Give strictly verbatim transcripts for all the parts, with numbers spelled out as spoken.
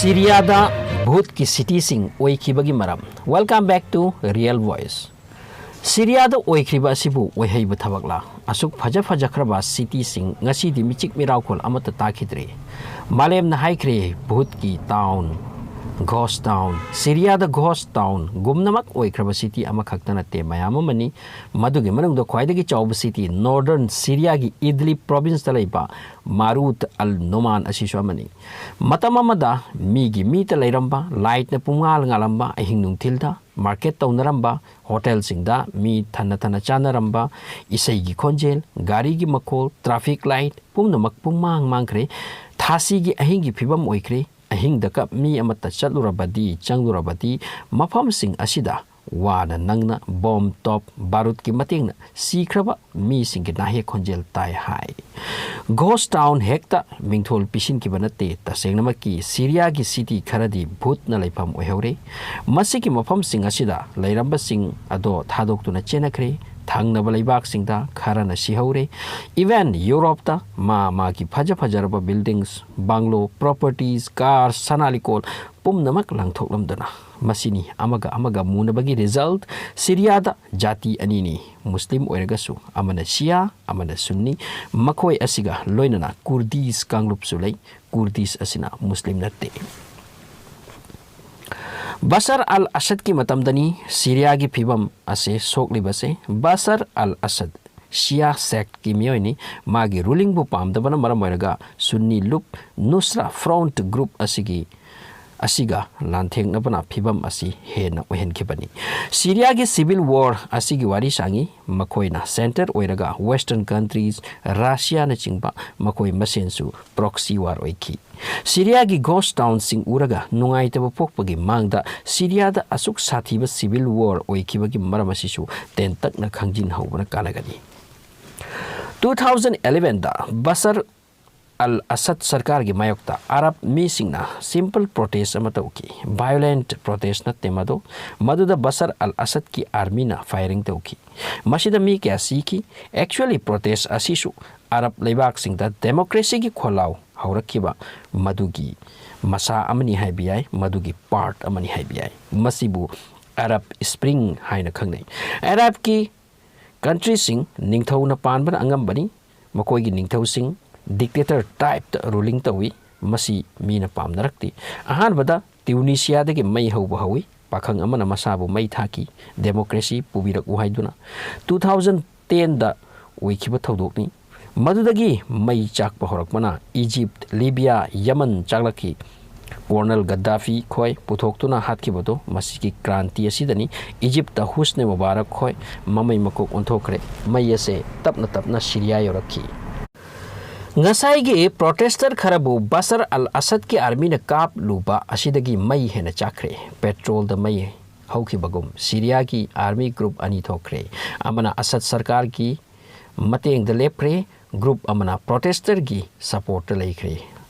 ꯁꯤꯔꯤꯌꯥꯗ ꯚꯨꯠꯀꯤ ꯁꯤꯇꯤꯁꯤꯡ ꯑꯣꯏꯈꯤꯕꯒꯤ ꯃꯔꯝ꯫ Welcome back to Real Voice. ꯁꯤꯔꯤꯌꯥꯗ ꯑꯣꯏꯈ꯭ꯔꯤꯕ ꯑꯁꯤꯕꯨ ꯑꯣꯏꯍꯩꯕ ꯊꯕꯛꯂꯥ? ꯑꯁꯨꯛ ꯐꯖ ꯐꯖꯈ꯭ꯔꯕ ꯁꯤꯇꯤꯁꯤꯡ ꯉꯁꯤꯗꯤ ꯃꯤꯆꯤꯛ ꯃꯤꯔꯥꯎꯈꯣꯜ ꯑꯃꯠꯇ ꯇꯥꯈꯤꯗ꯭ꯔꯦ꯫ ꯃꯥꯂꯦꯝꯅ ꯍꯥꯏꯈ꯭ꯔꯦ, ꯚꯨꯠꯀꯤ town, Ghosh town, ꯁꯤꯔꯤꯌꯥꯗ Ghosh ꯇꯥꯎꯟꯒꯨꯝꯅꯃꯛ ꯑꯣꯏꯈ꯭ꯔꯕ city ꯑꯃꯈꯛꯇ ꯅꯠꯇꯦ, ꯃꯌꯥꯝ ꯑꯃꯅꯤ꯫ ꯃꯗꯨꯒꯤ ꯃꯅꯨꯡꯗ ꯈ꯭ꯋꯥꯏꯗꯒꯤ ꯆꯥꯎꯕ ꯁꯤꯇꯤ, ꯅꯣꯔꯗꯔꯟ ꯁꯤꯔꯤꯌꯥꯒꯤ ꯏꯗꯂꯤꯕ ꯄ꯭ꯔꯣꯚꯤꯟꯁꯇ ꯂꯩꯕ ꯃꯥꯔꯨꯠ ꯑꯜ ꯅꯣꯃꯥꯟ ꯑꯁꯤꯁꯨ ꯑꯃꯅꯤ꯫ ꯃꯇꯝ ꯑꯃꯗ ꯃꯤꯒꯤ ꯃꯤꯇ ꯂꯩꯔꯝꯕ, ꯂꯥꯏꯠꯅ ꯄꯨꯡꯉꯥꯜ ꯉꯥꯜꯂꯝꯕ, ꯑꯍꯤꯡ ꯅꯨꯡꯊꯤꯜꯗ ꯃꯥꯔꯀꯦꯠ ꯇꯧꯅꯔꯝꯕ, ꯍꯣꯇꯦꯜꯁꯤꯡꯗ ꯃꯤ ꯊꯟꯅ ꯊꯟꯅ ꯆꯥꯅꯔꯝꯕ, ꯏꯁꯩꯒꯤ ꯈꯣꯟꯖꯦꯜ, ꯒꯥꯔꯤꯒꯤ ꯃꯈꯣꯜ, ꯇ꯭ꯔꯥꯐꯤꯛ ꯂꯥꯏꯠ ꯄꯨꯝꯅꯃꯛ ꯄꯨꯡꯃꯥꯡ ꯃꯥꯡꯈ꯭ꯔꯦ꯫ ꯊꯥꯁꯤꯒꯤ ꯑꯍꯤꯡꯒꯤ ꯐꯤꯕꯝ ꯑꯣꯏꯈ꯭ꯔꯦ꯫ ꯑꯍꯤꯡꯗꯀ ꯃꯤ ꯑꯃꯠꯇ ꯆꯠꯂꯨꯔꯕꯗꯤ, ꯆꯪꯂꯨꯔꯕꯗꯤ, ꯃꯐꯝꯁꯤꯡ ꯑꯁꯤꯗ ꯋꯥꯅ ꯅꯪꯅ ꯕꯣꯝ, ꯇꯣꯞ, ꯕꯥꯔꯨꯗꯀꯤ ꯃꯇꯦꯡꯅ ꯁꯤꯈ꯭ꯔꯕ ꯃꯤꯁꯤꯡꯒꯤ ꯅꯥꯍꯦꯛ ꯈꯣꯟꯖꯦꯜ ꯇꯥꯏ ꯍꯥꯏ꯫ ꯘꯣꯁ ꯇꯥꯎꯟ ꯍꯦꯛꯇ ꯃꯤꯡꯊꯣꯜ ꯄꯤꯁꯤꯟꯈꯤꯕ ꯅꯠꯇꯦ꯫ ꯇꯁꯦꯡꯅꯃꯛꯀꯤ ꯁꯤꯔꯤꯌꯥꯒꯤ ꯁꯤꯇꯤ ꯈꯔꯗꯤ ꯚꯨꯠꯅ ꯂꯩꯐꯝ ꯑꯣꯏꯍꯧꯔꯦ꯫ ꯃꯁꯤꯒꯤ ꯃꯐꯝꯁꯤꯡ ꯑꯁꯤꯗ ꯂꯩꯔꯝꯕꯁꯤꯡ ꯑꯗꯣ ꯊꯥꯗꯣꯛꯇꯨꯅ ꯆꯦꯟꯅꯈ꯭ꯔꯦ꯫ ꯊꯪꯅꯕ ꯂꯩꯕꯥꯛꯁꯤꯡꯗ ꯈꯔꯅ ꯁꯤꯍꯧꯔꯦ꯫ Even ꯌꯨꯔꯣꯞꯇ ꯃꯥ ꯃꯥꯒꯤ ꯐꯖ ꯐꯖꯔꯕ buildings, bungalow, properties, cars, ꯁꯅꯥ ꯂꯤꯀꯣꯟ ꯄꯨꯝꯅꯃꯛ ꯂꯪꯊꯣꯛꯂꯝꯗꯅ꯫ ꯃꯁꯤꯅꯤ ꯑꯃꯒ ꯑꯃꯒ ꯃꯨꯅꯕꯒꯤ result꯫ ꯁꯤꯔꯤꯌꯥꯗ ꯖꯥꯇꯤ ꯑꯅꯤꯅꯤ, ꯃꯨꯁꯂꯤꯝ ꯑꯣꯏꯔꯒꯁꯨ ꯑꯃꯅ ꯁꯤꯌꯥ, ꯑꯃꯅ ꯁꯨꯟꯅꯤ꯫ ꯃꯈꯣꯏ ꯑꯁꯤꯒ ꯂꯣꯏꯅꯅ ꯀꯨꯔꯗꯤꯁ ꯀꯥꯡꯂꯨꯞꯁꯨ ꯂꯩ꯫ ꯀꯨꯔꯗꯤꯁ ꯑꯁꯤꯅ ꯃꯨꯁꯂꯤꯝ ꯅꯠꯇꯦ꯫ ꯕꯁꯔ ꯑꯜ ꯑꯁꯗꯀꯤ ꯃꯇꯝꯗꯅꯤ ꯁꯤꯔꯤꯌꯥꯒꯤ ꯐꯤꯕꯝ ꯑꯁꯤ ꯁꯣꯛꯂꯤꯕꯁꯦ꯫ ꯕꯁꯔ ꯑꯜ ꯑꯁꯗ ꯁꯤꯌꯥ ꯁꯦꯛꯇꯀꯤ ꯃꯤꯑꯣꯏꯅꯤ꯫ ꯃꯥꯒꯤ ꯔꯨꯂꯤꯡꯕꯨ ꯄꯥꯝꯗꯕꯅ ꯃꯔꯝ ꯑꯣꯏꯔꯒ ꯁꯨꯟꯅꯤ ꯂꯨꯞ ꯅꯨꯁ꯭ꯔꯥ ꯐ꯭ꯔꯣꯟꯠ ꯒ꯭ꯔꯨꯞ ꯑꯁꯤꯒꯤ, ꯑꯁꯤꯒ ꯂꯥꯟꯊꯦꯡꯅꯕꯅ ꯐꯤꯕꯝ ꯑꯁꯤ ꯍꯦꯟꯅ ꯑꯣꯏꯍꯟꯈꯤꯕꯅꯤ꯫ ꯁꯤꯔꯤꯌꯥꯒꯤ civil war ꯑꯁꯤꯒꯤ ꯋꯥꯔꯤ ꯁꯥꯡꯉꯤ꯫ ꯃꯈꯣꯏꯅ centre ꯑꯣꯏꯔꯒ Western countries, ꯔꯁꯤꯌꯥꯅꯆꯤꯡꯕ ꯃꯈꯣꯏ ꯃꯁꯦꯟꯁꯨ proxy war ꯑꯣꯏꯈꯤ꯫ ꯁꯤꯔꯤꯌꯥꯒꯤ ghost townꯁꯤꯡ ꯎꯔꯒ ꯅꯨꯡꯉꯥꯏꯇꯕ ꯄꯣꯛꯄꯒꯤ ꯃꯥꯡꯗ ꯁꯤꯔꯤꯌꯥꯗ ꯑꯁꯨꯛ ꯁꯥꯊꯤꯕ civil war ꯑꯣꯏꯈꯤꯕꯒꯤ ꯃꯔꯝ ꯑꯁꯤꯁꯨ ꯇꯦꯟꯇꯛꯅ ꯈꯪꯖꯤꯟꯍꯧꯕꯅ ꯀꯥꯟꯅꯒꯅꯤ꯫ Two thousand elevenꯗ ꯕꯁꯔ ꯑꯜ ꯑꯁꯗ ꯁꯔꯀꯥꯔꯒꯤ ꯃꯥꯌꯣꯛꯇ ꯑꯔꯕ ꯃꯤꯁꯤꯡꯅ simple protest ꯑꯃ ꯇꯧꯈꯤ꯫ Violent protest ꯅꯠꯇꯦ ꯃꯗꯨ, ꯃꯗꯨꯗ ꯕꯁꯔ ꯑꯜ ꯑꯁꯗꯀꯤ armyꯅ firing ꯇꯧꯈꯤ꯫ ꯃꯁꯤꯗ ꯃꯤ ꯀꯌꯥ ꯁꯤꯈꯤ꯫ Actually protest ꯑꯁꯤꯁꯨ ꯑꯔꯕ ꯂꯩꯕꯥꯛꯁꯤꯡꯗ democracyꯒꯤ ꯈꯣꯜꯂꯥꯎ ꯍꯧꯔꯛꯈꯤꯕ ꯃꯗꯨꯒꯤ ꯃꯁꯥ ꯑꯃꯅꯤ ꯍꯥꯏꯕ ꯌꯥꯏ, ꯃꯗꯨꯒꯤ part ꯑꯃꯅꯤ ꯍꯥꯏꯕ ꯌꯥꯏ꯫ ꯃꯁꯤꯕꯨ Arab Spring ꯍꯥꯏꯅ ꯈꯪꯅꯩ꯫ Arabꯀꯤ countryꯁꯤꯡ ꯅꯤꯡꯊꯧꯅ ꯄꯥꯟꯕꯅ ꯑꯉꯝꯕꯅꯤ꯫ ꯃꯈꯣꯏꯒꯤ ꯅꯤꯡꯊꯧꯁꯤꯡ dictator typeꯇ ruling ꯇꯧꯏ꯫ ꯃꯁꯤ ꯃꯤꯅ ꯄꯥꯝꯅꯔꯛꯇꯦ꯫ ꯑꯍꯥꯟꯕꯗ Tunisiaꯗꯒꯤ ꯃꯩ ꯍꯧꯕ ꯍꯧꯏ꯫ ꯄꯥꯈꯪ ꯑꯃꯅ ꯃꯁꯥꯕꯨ ꯃꯩ ꯊꯥꯈꯤ, democracy ꯄꯨꯕꯤꯔꯛꯎ ꯍꯥꯏꯗꯨꯅ꯫ Two thousand tenꯗ ꯑꯣꯏꯈꯤꯕ ꯊꯧꯗꯣꯛꯅꯤ꯫ ꯃꯗꯨꯗꯒꯤ ꯃꯩ ꯆꯥꯛꯄ ꯍꯧꯔꯛꯄꯅ Egypt, Libya, Yemen ꯆꯥꯛꯂꯛꯈꯤ꯫ Colonel Gaddafi ꯈꯣꯏ ꯄꯨꯊꯣꯛꯇꯨꯅ ꯍꯥꯠꯈꯤꯕꯗꯨ ꯃꯁꯤꯒꯤ ꯀ꯭ꯔꯥꯟꯇꯤ ꯑꯁꯤꯗꯅꯤ꯫ Egyptꯇ Hosni Mubarak ꯈꯣꯏ ꯃꯃꯩ ꯃꯀꯣꯛ ꯑꯣꯟꯊꯣꯛꯈ꯭ꯔꯦ꯫ ꯃꯩ ꯑꯁꯦ ꯇꯞꯅ ꯇꯞꯅ Syria ꯌꯧꯔꯛꯈꯤ꯫ ꯉꯁꯥꯏꯒꯤ protester ꯈꯔꯕꯨ Bashar al-Assadꯀꯤ armyꯅ ꯀꯥꯞꯂꯨꯕ ꯑꯁꯤꯗꯒꯤ ꯃꯩ ꯍꯦꯟꯅ ꯆꯥꯛꯈ꯭ꯔꯦ꯫ Petrolꯗ ꯃꯩ ꯍꯧꯈꯤꯕꯒꯨꯝ Syriaꯒꯤ army group ꯑꯅꯤ ꯊꯣꯛꯈ꯭ꯔꯦ꯫ ꯑꯃꯅ Assad ꯁꯔꯀꯥꯔꯒꯤ ꯃꯇꯦꯡꯗ ꯂꯦꯞꯈ꯭ꯔꯦ, group ꯑꯃꯅ protesters ꯒꯤ supportꯇ ꯂꯩꯈ꯭ꯔꯦ꯫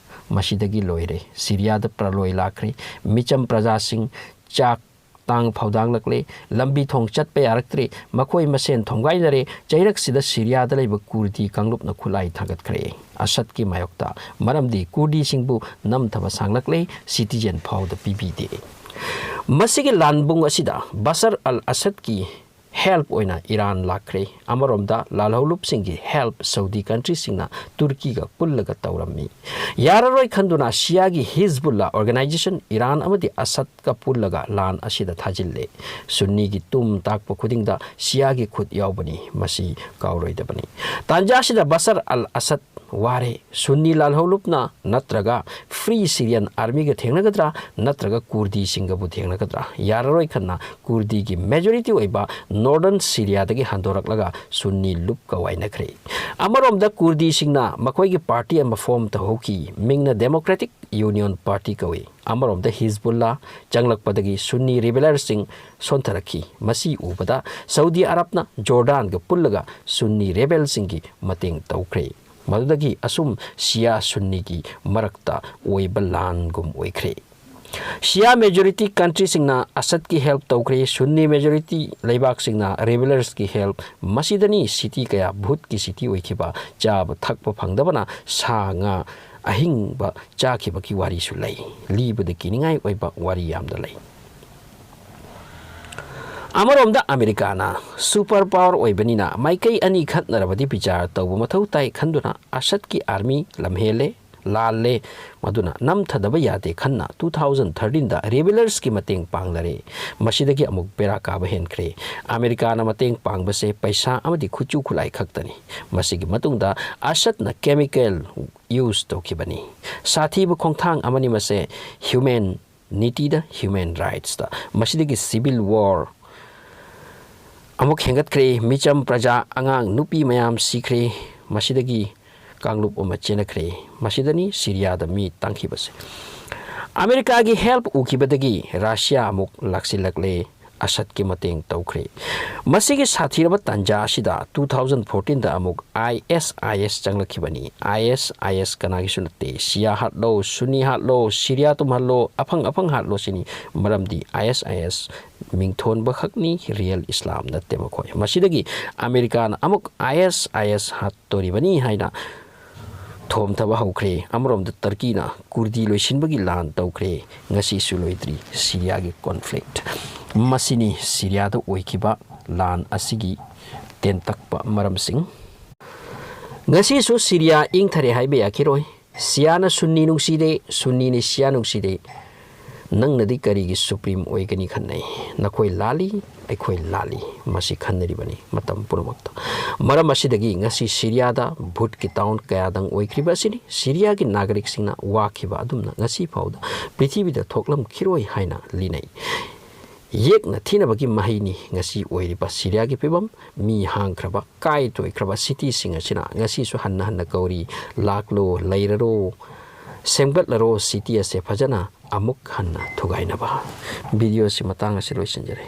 ꯃꯁꯤꯗꯒꯤ ꯂꯣꯏꯔꯦ, Syriaꯗ ꯄ꯭ꯔꯂꯣꯏ ꯂꯥꯛꯈ꯭ꯔꯦ꯫ ꯃꯤꯆꯝ ꯄ꯭ꯔꯖꯥꯁꯤꯡ ꯆꯥꯛ ꯇꯥꯡ ꯐꯥꯎꯗꯥꯡꯂꯛꯂꯦ, ꯂꯝꯕꯤ ꯊꯣꯡ ꯆꯠꯄ ꯌꯥꯔꯛꯇ꯭ꯔꯦ, ꯃꯈꯣꯏ ꯃꯁꯦꯟ ꯊꯣꯝꯒꯥꯏꯅꯔꯦ꯫ ꯆꯩꯔꯛꯁꯤꯗ Syriaꯗ ꯂꯩꯕ Kurdi ꯀꯥꯡꯂꯨꯞꯅ ꯈꯨꯠꯂꯥꯏ ꯊꯥꯡꯒꯠꯈ꯭ꯔꯦ Assadꯀꯤ ꯃꯥꯌꯣꯛꯇ, ꯃꯔꯝꯗꯤ Kurdiꯁꯤꯡꯕꯨ ꯅꯝꯊꯕ ꯁꯥꯡꯂꯛꯂꯦ, citizen ꯐꯥꯎꯗ ꯄꯤꯕꯤꯗꯦ꯫ ꯃꯁꯤꯒꯤ ꯂꯥꯟꯕꯨꯡ ꯑꯁꯤꯗ Bashar al-Assadꯀꯤ help ꯑꯣꯏꯅ Iran ꯂꯥꯛꯈ꯭ꯔꯦ꯫ ꯑꯃꯔꯣꯝꯗ ꯂꯥꯜꯍꯧꯂꯨꯞꯁꯤꯡꯒꯤ help Saudi countryꯁꯤꯡꯅ Turkeyꯒ ꯄꯨꯜꯂꯒ ꯇꯧꯔꯝꯃꯤ꯫ ꯌꯥꯔꯔꯣꯏ ꯈꯟꯗꯨꯅ Shiaꯒꯤ Hezbollah organization Iran ꯑꯃꯗꯤ Assadꯀ ꯄꯨꯜꯂꯒ ꯂꯥꯟ ꯑꯁꯤꯗ ꯊꯥꯖꯤꯜꯂꯦ꯫ Sunniꯒꯤ ꯇꯨꯝ ꯇꯥꯛꯄ ꯈꯨꯗꯤꯡꯗ Shiaꯒꯤ ꯈꯨꯠ ꯌꯥꯎꯕꯅꯤ꯫ ꯃꯁꯤ ꯀꯥꯎꯔꯣꯏꯗꯕꯅꯤ꯫ ꯇꯥꯟꯖꯥꯁꯤꯗ Bashar al-Assad ꯋꯥꯔꯦ꯫ Sunni ꯂꯥꯜꯍꯧꯂꯨꯞꯅ ꯅꯠꯇ꯭ꯔꯒ Free Syrian Armyꯒ ꯊꯦꯡꯅꯒꯗ꯭ꯔꯥ, ꯅꯠꯇ꯭ꯔꯒ Kurdiꯁꯤꯡꯒꯕꯨ ꯊꯦꯡꯅꯒꯗ꯭ꯔꯥ? ꯌꯥꯔꯔꯣꯏ ꯈꯟꯅ Kurdiꯒꯤ majority ꯑꯣꯏꯕ Northern Syriaꯗꯒꯤ ꯍꯟꯗꯣꯔꯛꯂꯒ Sunni ꯂꯨꯞꯀ ꯋꯥꯏꯅꯈ꯭ꯔꯦ꯫ ꯑꯃꯔꯣꯝꯗ Kurdiꯁꯤꯡꯅ ꯃꯈꯣꯏꯒꯤ party ꯑꯃ form ꯇꯧꯍꯧꯈꯤ꯫ ꯃꯤꯡꯅ Democratic Union Party ꯀꯧꯏ꯫ ꯑꯃꯔꯣꯝꯗ Hezbollah ꯆꯪꯂꯛꯄꯗꯒꯤ Sunni rebellerꯁꯤꯡ ꯁꯣꯟꯊꯔꯛꯈꯤ꯫ ꯃꯁꯤ ꯎꯕꯗ Saudi Arabꯅ Jordanꯒ ꯄꯨꯜꯂꯒ Sunni rebelꯁꯤꯡꯒꯤ ꯃꯇꯦꯡ ꯇꯧꯈ꯭ꯔꯦ꯫ ꯃꯗꯨꯗꯒꯤ ꯑꯁꯨꯝ Shia Sunniꯒꯤ ꯃꯔꯛꯇ ꯑꯣꯏꯕ ꯂꯥꯟꯒꯨꯝ ꯑꯣꯏꯈ꯭ꯔꯦ꯫ ꯁꯤꯌꯥ majority countryꯁꯤꯡꯅ ꯑꯁꯗꯀꯤ help ꯇꯧꯈ꯭ꯔꯦ, ꯁꯨꯟꯅꯤ majority ꯂꯩꯕꯥꯛꯁꯤꯡꯅ rebellersꯀꯤ help꯫ ꯃꯁꯤꯗꯅꯤ city ꯀꯌꯥ ꯚꯨꯠꯀꯤ city ꯑꯣꯏꯈꯤꯕ, ꯆꯥꯕ ꯊꯛꯄ ꯐꯪꯗꯕꯅ ꯁꯥ ꯉꯥ ꯑꯍꯤꯡꯕ ꯆꯥꯈꯤꯕꯒꯤ ꯋꯥꯔꯤꯁꯨ ꯂꯩ꯫ ꯂꯤꯕꯗ ꯀꯤꯅꯤꯡꯉꯥꯏ ꯑꯣꯏꯕ ꯋꯥꯔꯤ ꯌꯥꯝꯅ ꯂꯩ꯫ ꯑꯃꯔꯣꯝꯗ ꯑꯃꯦꯔꯤꯀꯥꯅ super power ꯑꯣꯏꯕꯅꯤꯅ ꯃꯥꯏꯀꯩ ꯑꯅꯤ ꯈꯠꯅꯔꯕꯗꯤ ꯕꯤꯆꯥꯔ ꯇꯧꯕ ꯃꯊꯧ ꯇꯥꯏ ꯈꯟꯗꯨꯅ ꯑꯁꯗꯀꯤ army ꯂꯝꯍꯦꯜꯂꯦ, ꯂꯥꯜꯂꯦ, ꯃꯗꯨꯅ ꯅꯝꯊꯗꯕ ꯌꯥꯗꯦ ꯈꯟꯅ two thousand thirteenꯗ rebellersꯀꯤ ꯃꯇꯦꯡ ꯄꯥꯡꯅꯔꯦ꯫ ꯃꯁꯤꯗꯒꯤ ꯑꯃꯨꯛ ꯕꯦꯔꯥ ꯀꯥꯕ ꯍꯦꯟꯈ꯭ꯔꯦ꯫ ꯑꯃꯦꯔꯤꯀꯥꯅ ꯃꯇꯦꯡ ꯄꯥꯡꯕꯁꯦ ꯄꯩꯁꯥ ꯑꯃꯗꯤ ꯈꯨꯠꯁꯨ ꯈꯨꯠꯂꯥꯏ ꯈꯛꯇꯅꯤ꯫ ꯃꯁꯤꯒꯤ ꯃꯇꯨꯡꯗ ꯑꯁꯗꯅ chemical use ꯇꯧꯈꯤꯕꯅꯤ꯫ ꯁꯥꯊꯤꯕ ꯈꯣꯡꯊꯥꯡ ꯑꯃꯅꯤ ꯃꯁꯦ, humanity ꯗ, human rights ꯇ꯫ ꯃꯁꯤꯗꯒꯤ civil war ꯑꯃꯨꯛ ꯍꯦꯟꯒꯠꯈ꯭ꯔꯦ꯫ ꯃꯤꯆꯝ ꯄ꯭ꯔꯖꯥ, ꯑꯉꯥꯡ ꯅꯨꯄꯤ ꯃꯌꯥꯝ ꯁꯤꯈ꯭ꯔꯦ꯫ ꯃꯁꯤꯗꯒꯤ ꯀꯥꯡꯂꯨꯞ ꯑꯃ ꯆꯦꯟꯅꯈ꯭ꯔꯦ꯫ ꯃꯁꯤꯗꯅꯤ ꯁꯤꯔꯤꯌꯥꯗ ꯃꯤ ꯇꯥꯡꯈꯤꯕꯁꯦ꯫ ꯑꯃꯦꯔꯤꯀꯥꯒꯤ help ꯎꯈꯤꯕꯗꯒꯤ ꯔꯁꯤꯌꯥ ꯑꯃꯨꯛ ꯂꯥꯛꯁꯤꯜꯂꯛꯂꯦ꯫ ꯑꯁꯗꯀꯤ ꯃꯇꯦꯡ ꯇꯧꯈ꯭ꯔꯦ꯫ ꯃꯁꯤꯒꯤ ꯁꯥꯊꯤꯔꯕ ꯇꯥꯟꯖꯥ ꯑꯁꯤꯗ two thousand fourteenꯗ ꯑꯃꯨꯛ ISIS ꯆꯪꯂꯛꯈꯤꯕꯅꯤ꯫ ISIS ꯀꯅꯥꯒꯤꯁꯨ ꯅꯠꯇꯦ꯫ ꯁꯤꯌꯥ ꯍꯥꯠꯂꯣ, ꯁꯨꯟꯅꯤ ꯍꯥꯠꯂꯣ, ꯁꯤꯔꯤꯌꯥ ꯇꯨꯝꯍꯜꯂꯣ, ꯑꯐꯪ ꯑꯐꯪ ꯍꯥꯠꯂꯣ ꯁꯤꯅꯤ꯫ ꯃꯔꯝꯗꯤ ISIS ꯃꯤꯡꯊꯣꯟꯕ ꯈꯛꯅꯤ, real ꯏꯁꯂꯥꯝ ꯅꯠꯇꯦ ꯃꯈꯣꯏ꯫ ꯃꯁꯤꯗꯒꯤ ꯑꯃꯦꯔꯤꯀꯥꯅ ꯑꯃꯨꯛ ISIS ꯍꯥꯠꯇꯣꯔꯤꯕꯅꯤ ꯍꯥꯏꯅ ꯊꯣꯝꯊꯕ ꯍꯧꯈ꯭ꯔꯦ꯫ ꯑꯃꯔꯣꯝꯗ ꯇꯔꯀꯤꯅ ꯀꯨꯔꯗꯤ ꯂꯣꯏꯁꯤꯟꯕꯒꯤ ꯂꯥꯟ ꯇꯧꯈ꯭ꯔꯦ꯫ ꯉꯁꯤꯁꯨ ꯂꯣꯏꯗ꯭ꯔꯤ ꯁꯤꯔꯤꯌꯥꯒꯤ conflict꯫ ꯃꯁꯤꯅꯤ ꯁꯤꯔꯤꯌꯥꯗ ꯑꯣꯏꯈꯤꯕ ꯂꯥꯟ ꯑꯁꯤꯒꯤ ꯇꯦꯟꯇꯛꯄ ꯃꯔꯝꯁꯤꯡ꯫ ꯉꯁꯤꯁꯨ ꯁꯤꯔꯤꯌꯥ ꯏꯪꯊꯔꯦ ꯍꯥꯏꯕ ꯌꯥꯈꯤꯔꯣꯏ꯫ ꯁꯤꯌꯥꯅ ꯁꯨꯟꯅꯤ ꯅꯨꯡꯁꯤꯗꯦ, ꯁꯨꯟꯅꯤꯅ ꯁꯤꯌꯥ ꯅꯨꯡꯁꯤꯗꯦ꯫ ꯅꯪꯅꯗꯤ ꯀꯔꯤꯒꯤ supreme ꯑꯣꯏꯒꯅꯤ ꯈꯟꯅꯩ? ꯅꯈꯣꯏ ꯂꯥꯜꯂꯤ, ꯑꯩꯈꯣꯏ ꯂꯥꯜꯂꯤ꯫ ꯃꯁꯤ ꯈꯟꯅꯔꯤꯕꯅꯤ ꯃꯇꯝ ꯄꯨꯝꯅꯃꯛꯇ꯫ ꯃꯔꯝ ꯑꯁꯤꯗꯒꯤ ꯉꯁꯤ ꯁꯤꯔꯤꯌꯥꯗ ꯚꯨꯠꯀꯤ town ꯀꯌꯥꯗꯪ ꯑꯣꯏꯈ꯭ꯔꯤꯕ ꯑꯁꯤꯅꯤ꯫ ꯁꯤꯔꯤꯌꯥꯒꯤ ꯅꯥꯒꯔꯤꯛꯁꯤꯡꯅ ꯋꯥꯈꯤꯕ ꯑꯗꯨꯝꯅ ꯉꯁꯤ ꯐꯥꯎꯗ ꯄ꯭ꯔꯤꯊꯤꯕꯤꯗ ꯊꯣꯛꯂꯝꯈꯤꯔꯣꯏ ꯍꯥꯏꯅ ꯂꯤꯅꯩ꯫ ꯌꯦꯛꯅ ꯊꯤꯅꯕꯒꯤ ꯃꯍꯩꯅꯤ ꯉꯁꯤ ꯑꯣꯏꯔꯤꯕ ꯁꯤꯔꯤꯌꯥꯒꯤ ꯐꯤꯕꯝ꯫ ꯃꯤ ꯍꯥꯡꯈ꯭ꯔꯕ, ꯀꯥꯏ ꯇꯣꯏꯈ꯭ꯔꯕ cityꯁꯤꯡ ꯑꯁꯤꯅ ꯉꯁꯤꯁꯨ ꯍꯟꯅ ꯍꯟꯅ ꯀꯧꯔꯤ, "ꯂꯥꯛꯂꯣ, ꯂꯩꯔꯔꯣ, ꯁꯦꯝꯒꯠꯂꯔꯣ city ꯑꯁꯦ ꯐꯖꯅ ꯑꯃꯨꯛ ꯍꯟꯅ ꯊꯨꯒꯥꯏꯅꯕ"꯫ Videoꯁꯤ ꯃꯇꯥꯡ ꯑꯁꯤ ꯂꯣꯏꯁꯤꯟꯖꯔꯦ꯫